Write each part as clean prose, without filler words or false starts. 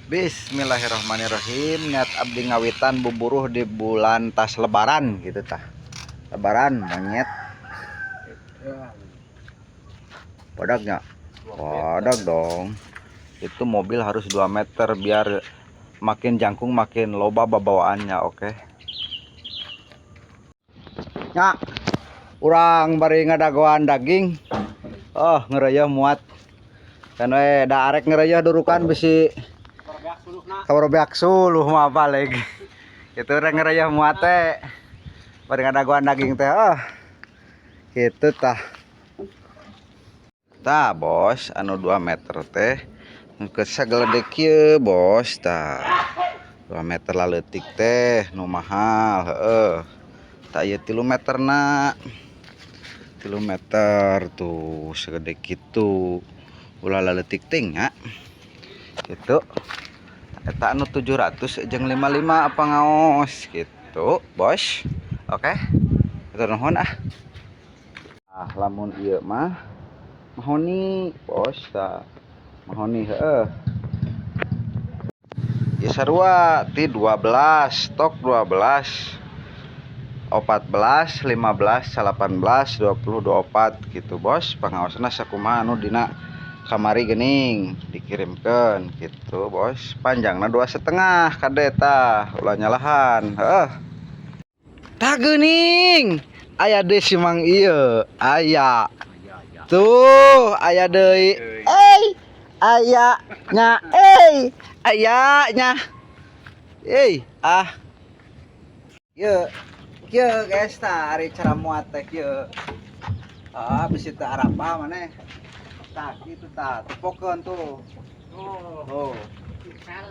Bismillahirrahmanirrahim. Niat abdi ngawitan buburuh di bulan tas Lebaran gitu tah. Lebaran monyet. Badagnya. Badag dong. Itu mobil harus 2 meter biar makin jangkung makin loba babawaannya, oke. Nya, urang bari ngadagoan daging. Oh, ngeureuyeun muat. Kan we da arek ngeureuyeun durukan bisi kabar beak suluh mah balik. Itu rek ngeureuyeun muat teh. Bari ngadagoan daging teh. Oh. Gitu tah. Tah, Bos, anu 2 meter teh. Nu sageledek kieu, Bos, tah. 2 meter laleutik teh nu mahal, heeh. Tah, ieu 3 meterna. 3 meter tuh segede kitu. Ulah laleutik ting nya. Gitu. Eta anu 700 jeung 55 apa ngaos gitu, Bos. Oke. Hatur nuhun ah. Ah, lamun ieu mah mahoni, Bos, tah. Mahoni, heeh. Ieu sarua ti 12, stok 12. 14, 15, 18, 20, 24 gitu, Bos. Pangaosna sakumaha anu dina kamari geuning dikirimkeun gitu, Bos. Panjangna 2,5 kade tah, ulah nyalahan, heeh. Tah geuning, aya deui si Mang ieu, aya. Tuh, aya deui. Euy, aya nya, euy, aya nya. Euy, ah. Ieu, kieu guys tah ari cara muat teh kieu. Ah, bisi teu arapa maneh. Tah, kitu tah, tepokeun tuh. Oh.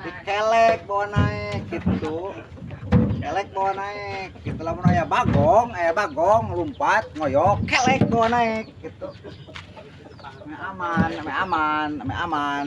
Dikelek bawa naik gitu. Kelek bawa naik gitu, lamun aya bagong lompat ngoyok, kelek bawa naik gitu. Ame aman, ame aman, ame aman.